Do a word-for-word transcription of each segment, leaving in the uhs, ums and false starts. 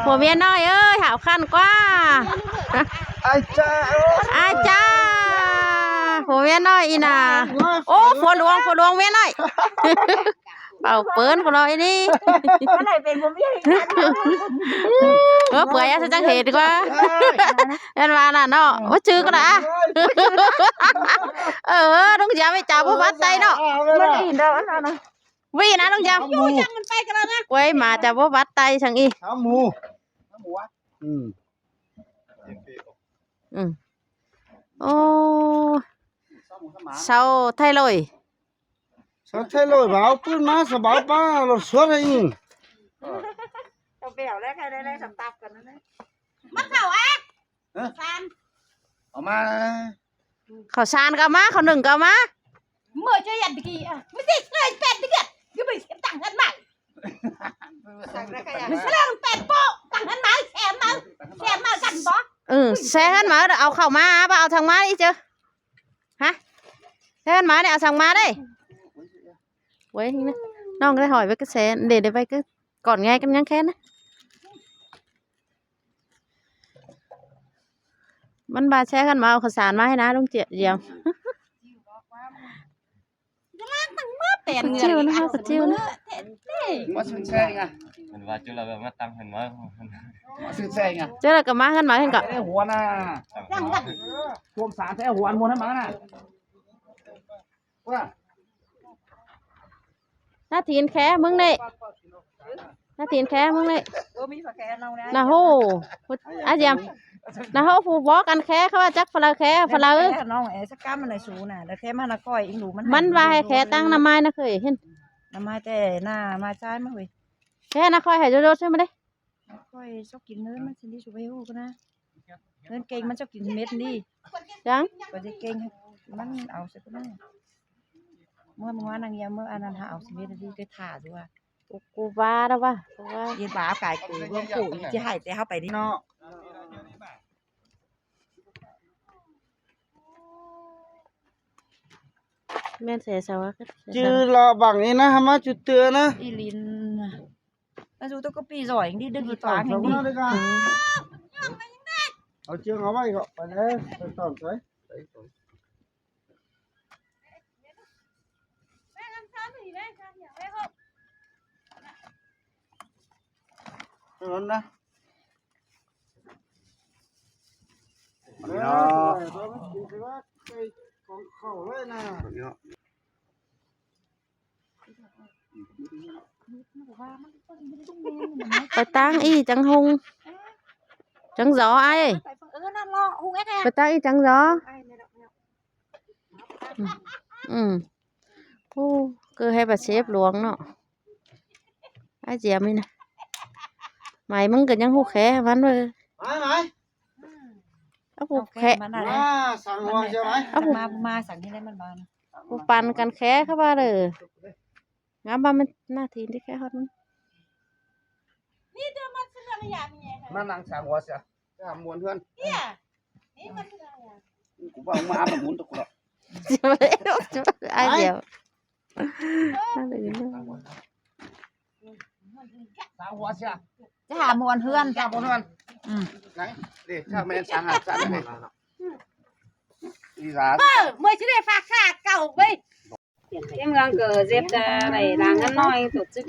Phua ꞌviạk ꞌnọi ới, hảo khăn ꞌquá. Ai cha, ai cha. Phua ꞌviạk ꞌnọi ꞌí nả. Ô, phua ꞌluống, phua ꞌluống ꞌviạk ꞌnọi. Bảo pớn của nó đi. Cái này về một cái hình ảnh. Ơ, bưởi á, sao chẳng hề được quá. Em mà nả nó, ơ, chứ có đã. Ờ, đúng giờ mới chào bố bắt tay nó. Mất đi đâu, nó, nó. Vì nả ꞌlống dăm. Ui, ꞌmá chả bố bắt tay sang ꞌí. Háo mu. Háo mu á? Ừ. Ừ. Ô. Sau thay đổi. Sau thay đổi bảo pưn má, sau bảo pa lột suốt hay ꞌí. Tao bẻo đấy, cái đấy, đấy, sắm tạp cần đấy. Mắc khẩu á. Hả? San. Ở mà. Khảu san ꞌcọ ꞌmá, khảu nửng ꞌcọ ꞌmá. Mưa cho dặn đi kì, à, mưa xịt, mưa pẹt đi kì, cứ bị xếp tăng hơn mày. Mưa xếp tăng pẹt bộ, tăng hơn mày, xe mày, xe mày gắn bó. Ừ, xe hơn mày, au khảu ꞌmá, báu au săng ꞌmá đi chứ. Hả? Xe hơn mày này, au săng ꞌmá đây. Ui, ꞌnọng ꞌcọ hỏi ꞌvạy cái xe, để, để ꞌvạy cái, còn nghe cái nhắn khen đấy. ꞌMắn ba xe khăn ꞌmá, khảu san ꞌmá hay nả ꞌlống ꞌchịa diêm. Khảu ꞌchịu nả, khảu ꞌchịu nả. ꞌMá sưn xe ꞌnị. Hẳn ꞌva ꞌchư ꞌlạ ꞌmá tăng hẳn ꞌmá. ꞌMá sưn xe ꞌnị. ꞌChớ ꞌlạ ꞌcọ ꞌmá khăn ꞌmá khăn ꞌcọ. Xe huan à. Chuông sản xe huan muôn hẳn ꞌmá nả. Ua. Nả Thin khé ꞌmứng ꞌnị. Nả Thin khé ꞌmứng ꞌnị. Nả ꞌhụ. Á diêm. Nả ꞌhụ phủ bók ăn khé, khảu ꞌva chắc phả ꞌlau khé, phả ꞌlau. Khé ꞌnọng ê sắc cắm này sú nả, đa khé ꞌmá nả khỏi inh đủ ꞌmắn. ꞌMắn ꞌva hảư khé tăng nả ꞌmai nả khơi hên. Nả ꞌmai ꞌtẹ, nả ꞌmai ꞌchái ꞌmá ꞌhới. Khé nả khỏi hảư dô dô ꞌsứ ꞌmá đê. Khỏi sóc kin ꞌnớ ꞌmắn xin đi sú ꞌvạy ꞌhụ ꞌcọ nả. ꞌNớn kêng ꞌmắn sóc kin mết đi. Chắng. Khỏi dê kêng ꞌmắn au sóc ꞌcọ nả. Mưa, mưa năng ya mưa ăn ăn hảư au sóc mết đi, cái thả dú à. Cô, cô va đó va, cô va. Yên bá cái cô ꞌlống phủ, ꞌchí hảư ꞌtẹ ꞌháo pay đi. Nó. ꞌMen xe sau á. ꞌChư lo bằng ꞌnị nả, hảư ꞌmá ꞌchư tưa nả. ꞌI lin. Nó dú tôi có pi giỏi đi, đừng đi toán đi. Ở trường ở đây gọi phải đấy, phải tổng đấy. Nó nả. Đó. Con khổ đấy nè. Pay ꞌtáng ꞌnị chắng hung. Chắng gió ai. Pay ꞌtáng ꞌnị chắng gió. Ừ. Ừ. Ô, ꞌcọ hảư ꞌva sếp ꞌluống ꞌnọ. Ai diêm ꞌnị nả. Mai ꞌmứng ꞌcọ ꞌnhắng ꞌhụ khé ꞌmắn ꞌva. Mai, mai. Áo phủ khé. Áo phủ, áo phủ păn căn khé khắp ba đơ. Ngắm ba ꞌmắn nả Thin đi khé hót ꞌmắn. ꞌMắn lăng sang hua sia. Chả muôn hơn. Cũng bảo mà ăn muôn tôi cũng. Ai diêm. Chả muôn hơn. Chả muôn hơn. Ừ. Đấy, để chả men sang hạt chả này. Đi ra. Ơ, mười chín này phạt khả cầu với. Em ꞌmướng ꞌcọ dép đa đảy lăng ăn ꞌnọi tổ chức.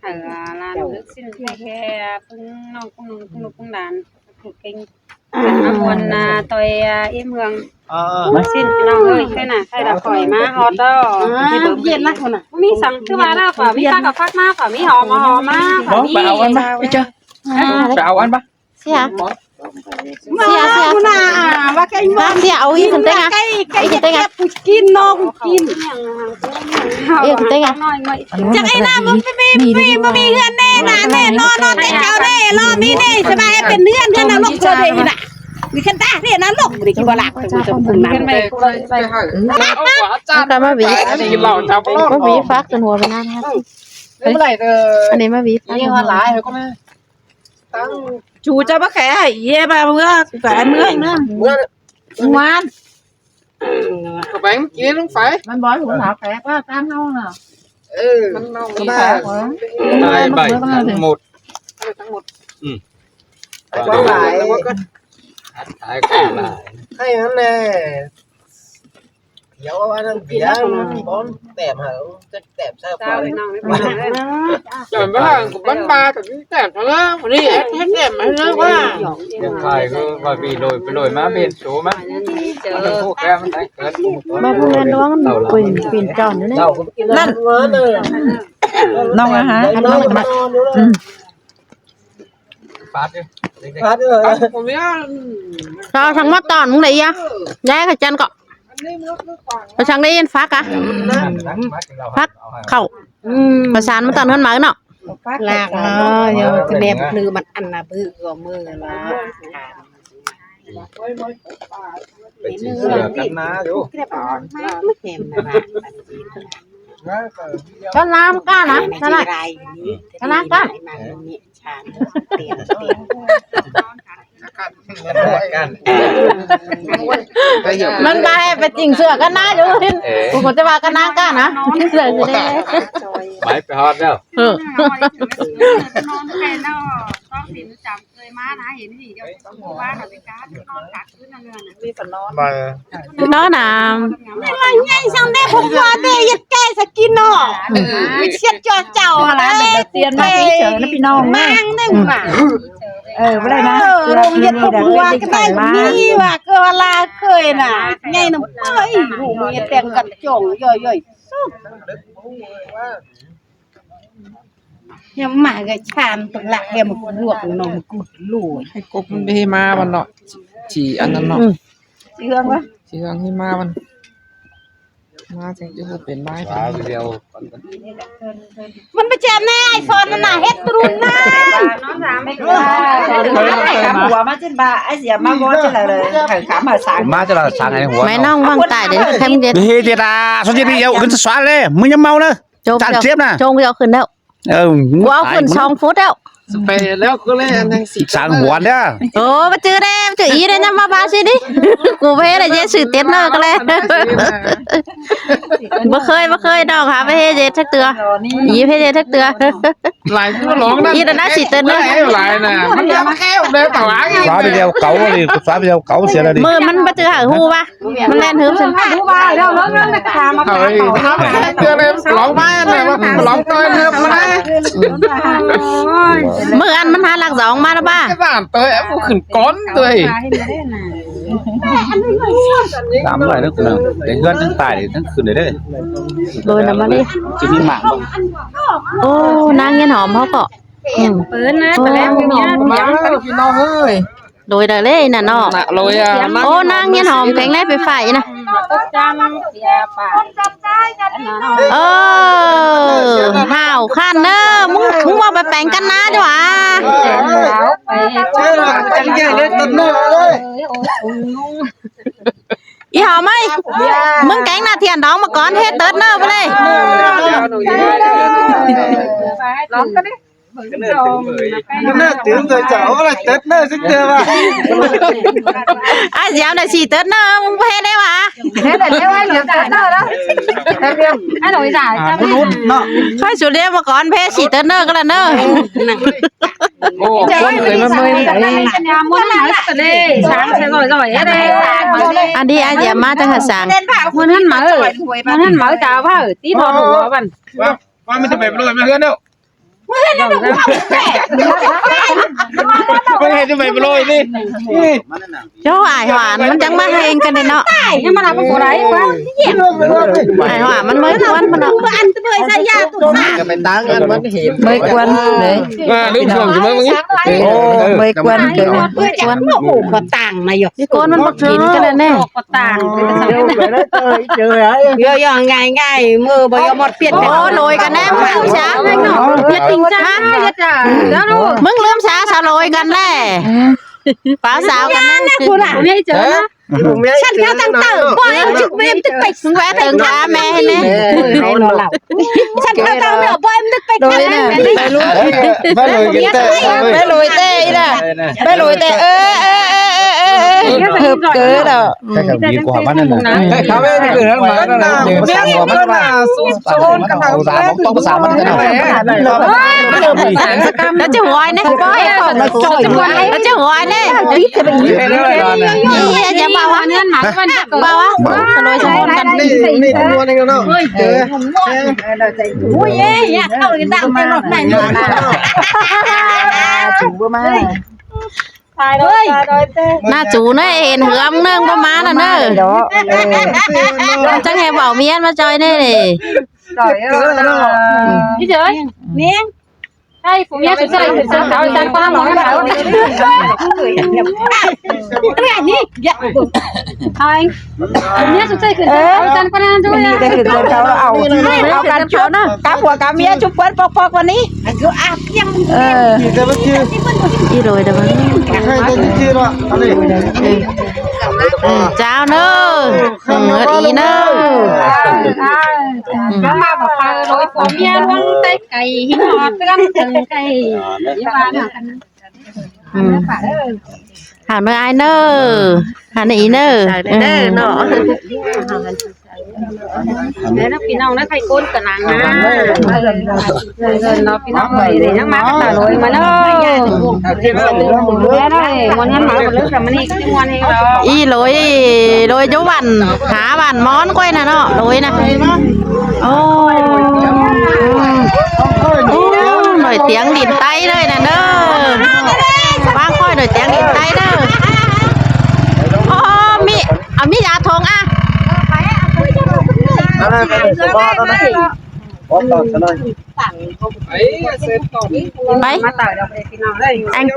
Hảư, à, lăng ꞌlứk xin ꞌtẹ khé, à, ꞌpứng ꞌnọng ꞌpứng ꞌnọng ꞌpứng ꞌnọng ꞌpứng đàn. Phủ kêng. Ăn muôn, à, ꞌtoi, à, ꞌmướng. Ờ, ờ. Xin ꞌnọng ơi, cái nả, cái là khỏi ꞌmá hót đó. À, yên lắm nả. ꞌMí săng ꞌcứ ꞌva đó, khỏi ꞌmí phác ꞌcọ phác ꞌmá, khỏi ꞌmí hom ꞌcọ hom ꞌmá, khỏi ꞌmí. Báu, báu ăn báu. Ê, chớ. À, báu ăn báu. Sia. Sia, sia. Hả, sia, au ꞌí khăn ꞌtếng à? Ꞌí khăn ꞌtếng à? Kin nó kin. Ê, ꞌcọ ꞌtếng à? Chắc ꞌi nả, ꞌmá ꞌmí, ꞌmá ꞌmí, ꞌmá ꞌmí ꞌhướn ꞌnị nả, ꞌnị, nó, nó, ꞌtếng kéo ꞌnị, lo ꞌmí ꞌnị, sắm ba pên ꞌhướn, ꞌhướn nả ꞌlộc thôi ꞌnị nả. ꞌMí khăn ta ꞌnị nả ꞌlộc, ꞌmí ꞌchí báu lác, ꞌchí báu lác. Áo cà ꞌmá ví. Áo cà ꞌmá ví phác căn hua pay ꞌnặn hả? Ăn ꞌnị ꞌmá ví phác căn hua. Chú cho bác khé hả? Yê, ba mưa, phải ăn mưa anh nữa. Mưa. Ngoan. Có bánh kia không phải. Ăn bói hủ thảo khé quá, tan nâu nè. Ừ. Ăn nâu. Thứ ba. Hai bảy tháng một. Tháng một. อืม Quảng Ngãi. Ăn thái Quảng Ngãi. Hay lắm nè. Kéo ăn ăn bia, ăn bón tẻm hả? Chắc tẻm sao qua đây. Tẻm bá, bắn ba, tẻm sao đó. Đi, hết, hết tẻm mà nó quá. Điện thoại cứ gọi bị lỗi, bị lỗi má bên số má. Má bố lên đó, quỳnh, quỳnh tròn nữa đấy. Năn. Nông à hả? Nông à. Ừ. Phát đi. Phát đi. Cho thằng mắt tòn cũng đấy ya. Đấy, cái chân cọ. Cái thằng đấy ăn phát cả. Phát khẩu. Cái sàn mắt tòn hơn máu nó. Lạc nó, giờ cái đẹp lư mặt ăn là bự gò mưa là. Phải chỉnh sửa cắt ná chứ. Cái đẹp lư mặt nó thèm là. Con làm cá nè, con làm. Con làm cá. Cắt. Cắt. Măn ba hẹ phải chỉnh sửa cắt ná chứ. Ê. Cô có thể bảo cắt ná cá nè. Chỉnh sửa gì đây? Máy phải hót đâu. Ừ. มา nó là ไง ช่างได้ ผมว่าได้ ยัดแก้สกินเนาะ เสียดจ่อเจ้า มาแล้ว เดี๋ยวเตียนมาเฉยๆนะพี่น้องนะ mang ได้มา เออ ไม่ได้นะ เออ โรงเรียนผมว่าก็ได้ นี่ว่าก็ว่าลาเคยน่ะ ไงน้ำเอ้ย ลูกเมียแต่งกันจ่องย่อยๆ สุด Em mải cái chàn tụi lạ em một ruột nó một cụt lùi. Hay cốc nó đi ma bắn nó. Chỉ ăn nó. Ừ. Chị Hương á. Chị Hương đi ma bắn. Ma chẳng chứ khôngเป็น ไม้ เป็น video. Mình bây giờ này iPhone nó là hết run na. Khám hua má trên ba, ai dìa má bó trên là khám hua sáng. Má trên là sáng này hua. Mẹ nó không bằng tài để thêm điện. Đi hết tiệt à, số điện đi dạo, cứ xóa lên, mới nhắm mau nữa. Chôm chán chếp nè. Chôm cho khuyên đâu. Ơ, กูเอาขึ้น สอง ฟุตแล้ว ไปแล้วก็เลยอันนั้นสิ สร้างหัวเนี่ย โอ้ มาจื้อแน่ มาจื้ออีเด้อ นำมาบาสิดิ กูไปเฮ็ดอะไรเจ๊ ซื้อเต็นท์เนอร์ก็แล้ว บ่เคย บ่เคย น้องหาไปเฮ็ดเฮ็ดจักเทื่อ อีไปเฮ็ดเฮ็ดจักเทื่อ หลายคือร้องนะ อีนั่นนะ สิเต็นท์เนอร์ หลายนะ มันยังแค่เดินต่อหลัง สาไปเดียวเก๋าเลย สาไปเดียวเก๋าเสียแล้วดิ มือมันบ่จื้อหาฮู้วะ มันแล่นหื้มฉัน เฮ้ย เตือนเลย ร้องมาเนี่ย ร้องต่อยเนี่ย มาได้ มื้ออันมันหาหลักสองมาแล้วบ้า ไอ้บ้านเตย เอาขึ้นก้อนเตย ตามด้วยนะคุณนะ เดี๋ยวเพื่อนทั้งตายทั้งคืนเลยเด้อ โดยนะมาดิ จะมีหมากบ่ โอ้ นางเฮียนหอมเขาก็ อืม เปิ้นนะ ไปแล้วเนี่ย มาแล้วพี่น้องเอ้ย โดยได้เลยน่ะเนาะ น่ะโดยอ่ะ โอ้ นางเฮียนหอมแข็งแรงไปฝ่ายนะ เออ ห้าวขั้นเด้อ มึง มึงว่าไปแปลงกันนะดีกว่า อีหอมเอ้ย มึงแกงหน้าเทียนดองมาก่อน เฮ็ดเติร์ดเนอร์ไปเลย Cái nơi tiếng rồi cháu là Tết nơi xích tơ mà. Ai dẻo này xì Tết nơi, không có hết đấy mà. Hết rồi, nếu ai dẻo Tết nơi đó. Ai nói giả, à, không lút nó. Khai số đêm mà con phê xì Tết nơi có là nơi. Ồ, con thấy mà mới này. Nhà muốn nói thật đi, sáng sẽ giỏi giỏi hết đi. Ăn đi, ai dẻo mà chẳng hạt sáng. Muốn ăn máu, muốn ăn máu cháo vào, tí bò đủ vào bẩn. Qua, qua mình chụp ảnh rồi mà hơn đâu. Không hề chụp ảnh rồi đi. Chó ải họa, nó chẳng mắc hay cái này nó. Nhưng mà là cái của đấy quá. Ải họa, nó mới cuốn mà nó. Ăn tôi bây giờ ya tụt xa. Cái mày táng ăn vẫn hiểm. Mới cuốn, đấy. Mà đúng thường thì mới, mới. Ồ, mới cuốn, cái này. Cuốn. Ổ có tàng này rồi. Cái con nó mắc kín cái này nè. Có tàng. Yo, yo, ngai, ngai, mơ, bao yo mót phiên. Ôi, lôi cả nè, mưng lưm xá. Phiên tình cha, phiên cha. Mưng lưm xá, sao lôi cả nè. Pháo sao cả nè. Nè, nè, cô nè, nè, chớ nè. Sẵn theo tăng tở, bói em trực về em tức tịch. Không phải tường cá mẹ nè. Sẵn theo tăng tở, bói em tức tịch. Đôi nè. Bé lôi cái tệ. Bé lôi tệ nè. Bé lôi tệ. Ơ, ơ, ơ, ơ, ơ. Hợp cớ đó. Cái thằng gì của bạn này này. Cái thằng ấy cái thằng mà nó là cái thằng của bạn. Ông già bóng tóc xám nó thế nào? Nó chứ hoài này, coi. Nó chứ hoài này. Ih, ya, bảo á. Bảo á. Lối cho con. Đi, đi, mua đi nó. Ui, ya, tao cái đạo cái lọt này nó. Chủ bữa mai. Na chủ ꞌnị hên hứa ꞌnưng bố má ꞌnị. Chắc hên bảo miến ꞌmá ꞌchoi ꞌnị. Cái gì? Miến. Hai, phú miến sụt sơi, sụt sơi, cáo chăn con ăn nói. Hai. Phú miến sụt sơi, sụt sơi, cáo chăn con ăn. ꞋNị đây sụt sơi cáo áo. Áo cá chuốt. Cá phua cá miến chụp quên pok pok ꞌva ꞌnị. Ờ. Đi rồi đó. Ừ. Ừ, chào ꞌnị. Ừ, ꞌnị ꞌnị. Nó mà bảo là lối phú miến ꞌmắn tay cày, hít họ tương tương cày. Ừ. Hảo ꞌnị ai ꞌnị. Hảo ꞌnị ꞌnị. Hảo ꞌnị ꞌnị. Đấy, nó phi nông nó phải côn cả làng á. Rồi, rồi, nó phi nông rồi, để nhắc mát cả lối mà nó. Đấy, nó muốn nhắc mát một lúc là mình đi cái ngoan hay là. Í lối, lối dú bản, hả bản món quay nè nó, lối nè. Ô. Ô, nổi tiếng đỉnh Tây đây nè, nơ. Bác Khôi nổi tiếng đỉnh Tây đó. Ô, mi, à, mi giá thùng à? Đấy. Anh.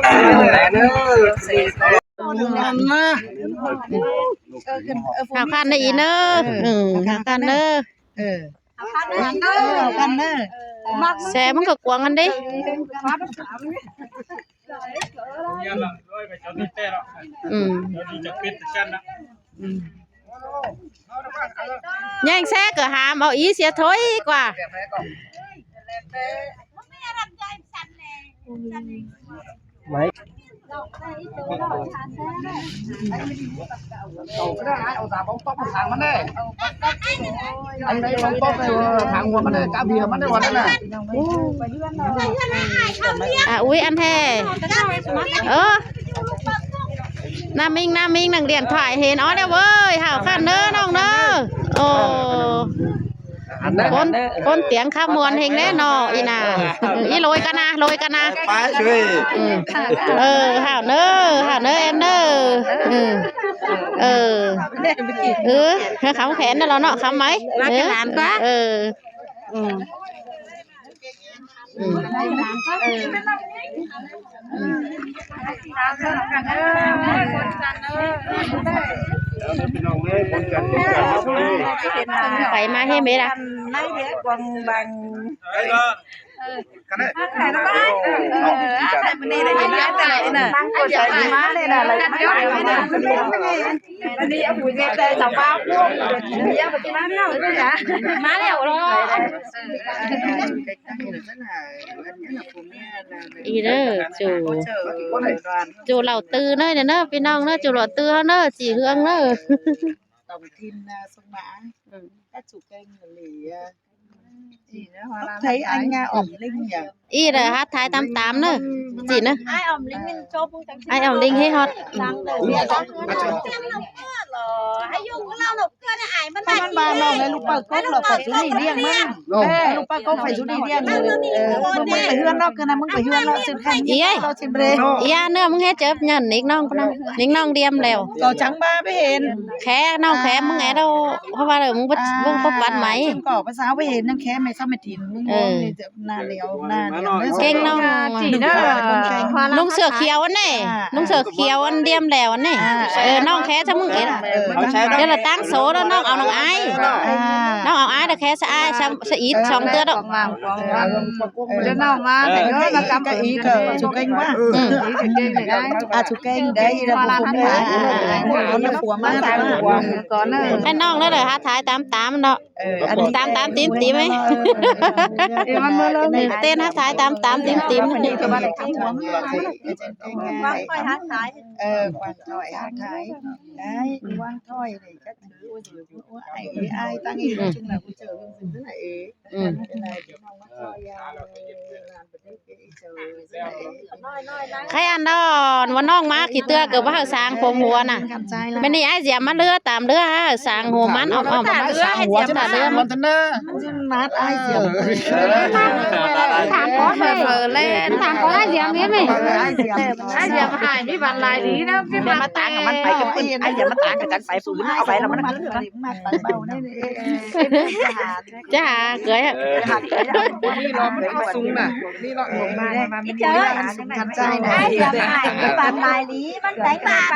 Hảo khăn ꞌnị ꞌnị. Ừ, hảo khăn ꞌnị. Xe ꞌmắn ꞌcọ cuông ăn đi. Ừ. Nhang xe ꞌcọ hám au í xe thôi qua. Máy. Anh đây bóng tóc này, tháng qua ꞌmắn đây, cá bìa ꞌmắn đây, qua đây nè. À, ui, ăn hè. Ơ. Nam Minh, Nam Minh nẳng điện thoại hên ói đéo ơi, hảo khăn ꞌnị, ꞌnọng ꞌnị. Ồ. Côn, côn tiếng khá muôn hên đé ꞌnọ, ꞌnị nà. Í lối căn à, lối căn à. Pá chuối. Ừ. Ờ, hảo ꞌnị, hảo ꞌnị em ꞌnị. Ừ. Ờ. Ừ, khắm khén ꞌnị lo ꞌnọ, khắm ꞌmí. Lo cái lán quá. Ờ. Ừ. Phải mà hên mệt à? Má lẹo rồi. Ý đó, chủ, chủ lẩu tư ꞌnị, ꞌnị, ꞌnị, ꞌpi ꞌnọng ꞌnị, chủ lẩu tư ꞌnị, chỉ Hương ꞌnị. Tổng tin, à, sông Mã. Ừ. Các chủ kênh là Lì, à, gì nữa, Hoa Lan thấy anh, à, Ổn Linh nhỉ? Ý là hát Thái tám tám ꞌnị. Chỉ ꞌnị. Ai Ổn Linh hê hót. Không ăn ba nọ, ngay lúc bao cốc là phải chú đi riêng mà. Ngay lúc bao cốc phải chú đi riêng. Ờ, mưng, mưng phải hươn nó, cứ là mưng phải hươn nó, xin khen. Ý ấy. Nó xin brê. Ý à, nữa mưng hết chớp nhận, nick ꞌnọng, ꞌnọng, nick ꞌnọng điểm lẹo. Có trắng ba với hên. Khé, ꞌnọng khé mưng é đâu, không phải là mưng bắt, mưng bắt bắt máy. Có ba sao với hên, năng khé mày sao mày thìn, mưng. Ừ. Kênh ꞌnọng. Chỉ đó. Nung sửa khiêu ăn ꞌnị. À, nung sửa khiêu ăn điểm lẹo ăn ꞌnị. À. Ờ, ꞌnọng khé sao mưng é. Ờ. Đây là tăng số đó, ꞌnọng au ꞌnọng ai. À. ꞌNọng au ai là khé sao ai, sao, sao ít, ờ, song tưa đó. Ờ. Nó mà, ờ, nó cắm cái ý cờ chủ kênh quá. Ừ. À, chủ kênh, đấy, là của Phú Mỹ. À, à, à, à, nó của má. Có nữa. Cái ꞌnọng đó là hát Thái tám tám đó. Ờ, ăn tám tám tím tím ấy. Tên hát thái tám tám tím tím. Quảng Thoi hát thái. Ờ, Quảng Thoi hát thái. Đấy, Quảng Thoi này các thứ, ôi dồi ôi, ai, ai tăng ý, nói chung là cũng chờ hương dừng rất là ế. Ừ. Khay ăn đón, ꞌva ꞌnọng ꞌmá kỉ ꞌtưa ꞌcọ báu hảư sáng phôm hua nả. Bên ꞌnị ải Diệm ꞌmá ꞌlứa, tảm ꞌlứa hảư sáng hua ꞌmắn ỏm ỏm. Tảm ꞌlứa hảư Diệm tảm ꞌlứa. Tảm có ải Diệm ꞌmí. Ải Diệm hảư ꞌmí ꞌvắn lai đi ꞌnớ, ꞌmí ꞌvắn lai. Ải Diệm ꞌmá táng ꞌcọ chắng pay phủ ꞌnớ, au pay ꞌlẹo ꞌmắn. Chả hả, cưới hả? Ê, ꞌnị ꞌló ꞌmắn ꞌmá sung nả. ꞌNị ꞌló ꞌmắn ꞌmá sung căn trai nả. Ải Diệm hảư ꞌmí ꞌvắn lai đi, ꞌmắn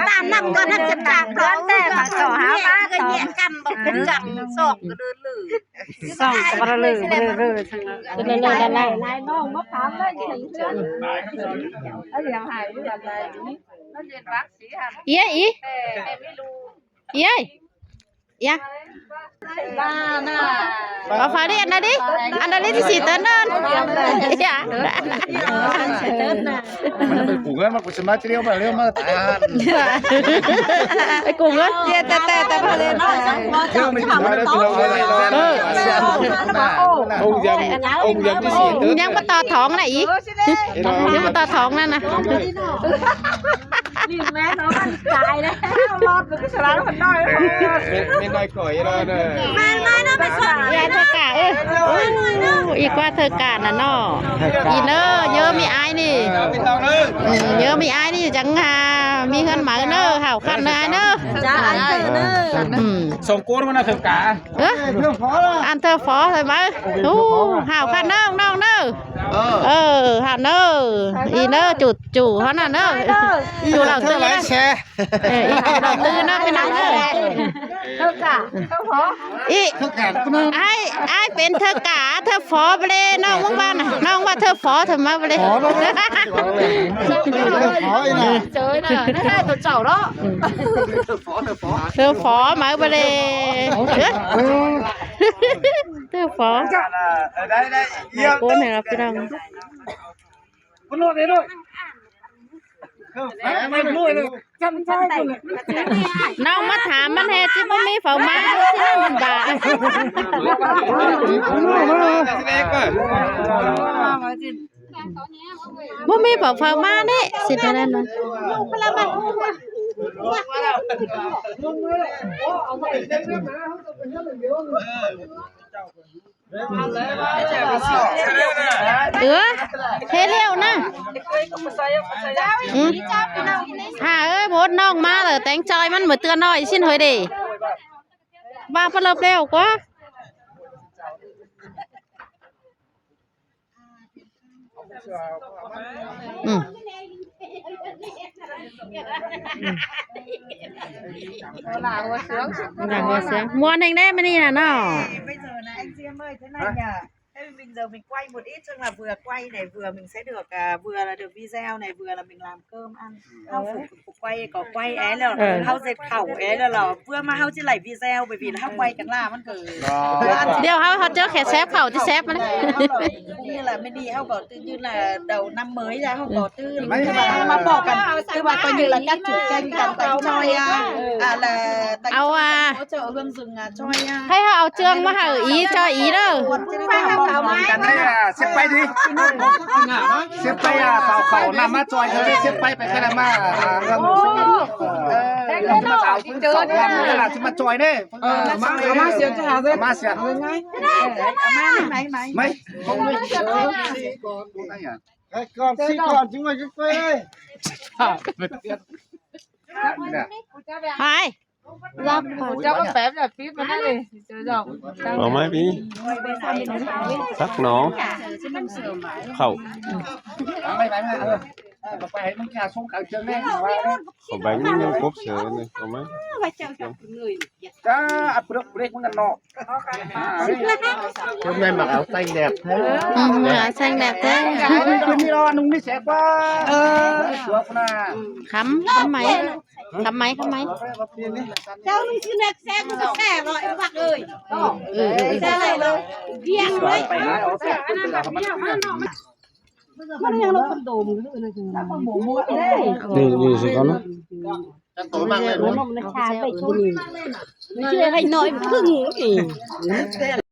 táng ꞌcọ chắng pay phủ ꞌnớ. Song ꞌcọ ꞌva ꞌlạ ꞌlự, ꞌva ꞌlạ ꞌlự, ꞌva ꞌlạ ꞌlự. Iya, i. Iya. Iya. Áo pháo đi, ăn đi. Ăn đi, ꞌchí ꞌtớn ꞌnớ. Iya. Ê, ꞌcốn ꞌngớn. Ê, ꞌcốn ꞌngớn. Ê, té, té, té, té. Ơ. Ông Diệm, ông Diệm ꞌchí ꞌtớn. ꞌNhắng ꞌmá ꞌtọ thóng nả í. ꞌNhắng ꞌmá ꞌtọ thóng nả nả. Mệt, mệt mỏi khỏi đó nè. Mai, mai nó phải soạn. Ê, thơ cả, ê. Ui, ꞌquá thơ cả nả ꞌnọ. Ê ꞌnớ, ꞌnhớ ꞌmí ải ꞌnị. Ừ, ꞌnhớ ꞌmí ải ꞌnị chắng hả, ꞌmí ꞌhướn máư ꞌnớ, hảư khăn ꞌnớ ải ꞌnớ. Dạ, ải thơ ꞌnớ. Ừ. Song ꞌcốn ꞌmắn ꞌnạ thơ cả. Ơ? Ăn thơ phó thôi máư. Ú, hảư khăn ꞌnớ, ꞌnọng ꞌnớ. Ờ, hảư ꞌnớ. Ê ꞌnớ, chủ, chủ ꞌhướn nả ꞌnớ. Chủ đầu tư lái xe. Ê, ê, chủ đầu tư ꞌnớ, pên ꞌnọng ꞌnớ. Thơ cả, thơ phó. Ê, ải, ải pên thơ cả, thơ phó ꞌva ꞌlế, ꞌnọng ꞌmá ꞌva nả, ꞌnọng ꞌva thơ phó, thơ ꞌmá ꞌva ꞌlế. Phó đó. Thơ phó ꞌnị nả. Trời ơi, nó hai tổ chảo đó. Thơ phó ꞌmá ꞌva ꞌlế. Thơ phó. Ở đây, đây. Cuốn này là cái đồng. ꞌNọng ꞌmá tham ꞌmắn ꞌhế ꞌchí báu ꞌmí pháo ꞌmá ꞌchí ꞌnặn bả. Báu ꞌmí pháo, pháo ꞌmá ꞌnị. Xin phép ꞌnặn. Ưa, thế liêu nả. Ừ. Hả ơi, bốt ꞌnọng ꞌmá lỏ téng ꞌchoi ꞌmắn ꞌmự ꞌtưa ꞌnọi ꞌsịn ꞌhới đê. Ba ꞌpá ꞌlợp ꞌlẹo ꞌquá. Ừ. Là hòa sướng. Là hòa sướng. Muôn ꞌnịnh đé ꞌmá ꞌnị nả ꞌnọ. Bây giờ là anh Diêm ơi, thế này nhỉ? Thế bây giờ mình quay một ít, tức là vừa quay này, vừa mình sẽ được, à, vừa là được video này, vừa là mình làm cơm ăn. Không, phủ, phủ quay có quay é là, ờ, hảư ꞌdệt khảu é là, là vừa ꞌmá hảư ꞌchí đảy video, bởi vì là hảư quay cắn là ꞌmắn cứ. Điêu hảư, hảư ꞌchớ khé sép khảu ꞌchí sép ꞌmắn. Cũng như là mình đi hảư có tư như là đầu năm mới ra, hảư có tư, tức là ꞌmá bók căn, tức là coi như là các chủ kênh cắn tánh ꞌchoi, à, à, là tánh ꞌchoi, à, hỗ trợ Hương Dừng, à, ꞌchoi, à. Hãy hảư au ꞌchương ꞌmá hảư í ꞌchoi í ꞌnớ. Sếp pay đi. Sếp pay à, pháo khảu nắm ꞌmá ꞌchoi, sếp pay pay cái nắm ꞌmá, à, Hương Dừng. Ờ, ꞌmá pháo khảu nắm ꞌmá là sếp ꞌmá ꞌchoi ꞌnị. Ờ, ꞌmá, ꞌmá xiên cho hả ꞌdệt. ꞌMá xiên. Ờ, ꞌmá, máy, máy. Máy, không, máy. Cái con, xí con, chúng mày cái quê. Hai. Cho con phép là phím mà nó đi. Ở máy phím. Sắc nó. Khẩu. Khẩu bánh nó cốp sớ này. Ở máy. Cá áp lực break nó nọ. Hôm nay mặc áo xanh đẹp thế. Ừ, áo xanh đẹp thế. Cái này nó ăn nung đi xé quá. Khắm, khắm máy. Khắm máy, khắm máy. Chảu ꞌnưng ꞌchư ꞌnẹt ꞌsé ꞌcọ ꞌsé ꞌlẹo, ꞌi ꞌvặc ơi. Ơ, ơ, ơ. ꞌSé ꞌlẹo, ꞌviạk ꞌlẹo. ꞌNị, ꞌnị ꞌsứ ꞌcọ ꞌnớ. ꞌChớ ꞌhạy ꞌnọi ꞌcứng.